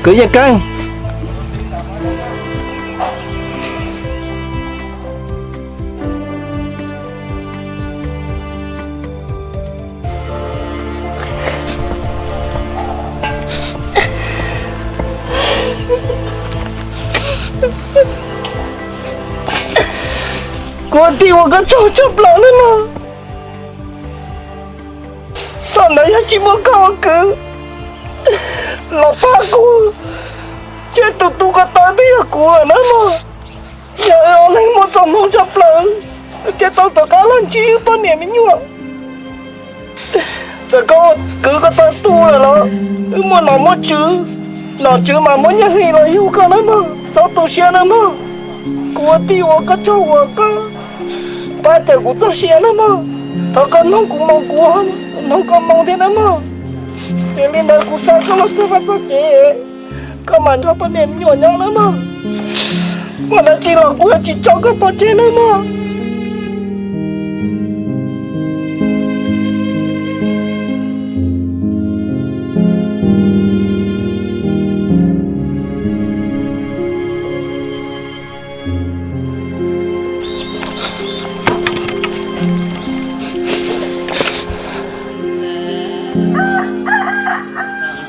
Kwv Yaj Keeb, kuv ua tij ua koj tsaug tshaj plaws nawb mog. Thaum ntawd yog tsis muaj koj ua kwv los pab kuv, ces tus tu ko taw twb yog kuv lawm nawb mog. Yog wb ob leeg muaj txoj hmoo tshaj plaws, thiaj tau rov qab los ntsib wb poj niam me nyuam. Txawm koj ua kwv koj tau tu lawm los wb muaj nom muaj tswv, nom tswv mas muaj nyiaj hli los yug koj nawb mog, txhob tu siab nawb mog. Kuv ua tij ua koj tsaug uas koj pab cawm kuv txoj sia nawb mog. Thov koj mloog kuv moo, kuv mloog koj moo thiab nawb mog. Ces li ntawd kuv xa koj los txog vaj txog tsev, koj mam nrog poj niam me nyuam nyob nawb mog. Muaj dab tsi los kuv yuav tsis tso koj pov tseg nawb mog.